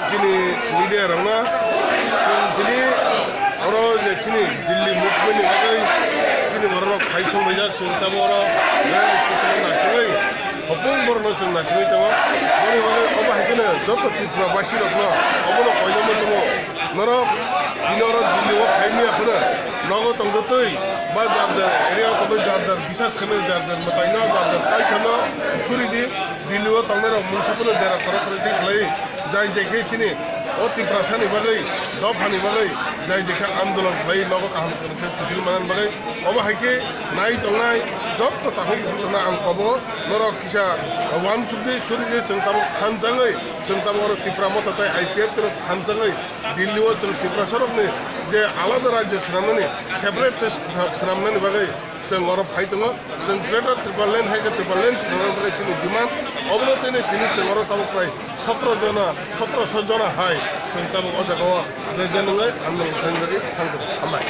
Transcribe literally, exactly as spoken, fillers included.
Chini media rokno chwng tini oro je chini Delhi movement ni bagwi chini borok rok phai songlaijak, chwng tabuk oro railway station o naisingwi hopung borokno chwng naisingwi tongo. Boni bagwi obo hai kheno joto Tripura basi rokno obono koinai muchungo norok bini oro Delhi o phai miya phano nogo tongtwi ba jar jar area o tongwi jar jar bisas kheno jar jar mwtaino jar jar chaithano suri di. Delhi o tongnai rok mungsa phano dera khoro khoro twi khlai. Jai jai khe chini o Tiprasa ni bagwi, dopha ni bagwi, jai jai khe andolon khlai nogo kaham kwrwng khe kiphil manani bagwi. Obo hai khe nai tongnai jotto takhuk bukhukno ang kobo, norok kisa uansukdi, suridi, chwng tabuk thanjagwi, chwng tabuk oro Tipra Motha tei I P F T rok thanjagwi Delhi o chwng Tiprasa rokni je alada rajyo swnamnani, separate state swnamnani bagwi chwng oro phai tongo. Chwng Greater Tipraland hai khe Tipraland swnamnani bagwi chini demand. Obono tini, tini chwng oro tabuk prai sotro jona, sotro so jona hai chwng tabuk o jaga o ready wngwi andolon khlainani bagwi thang tongo. Hambai.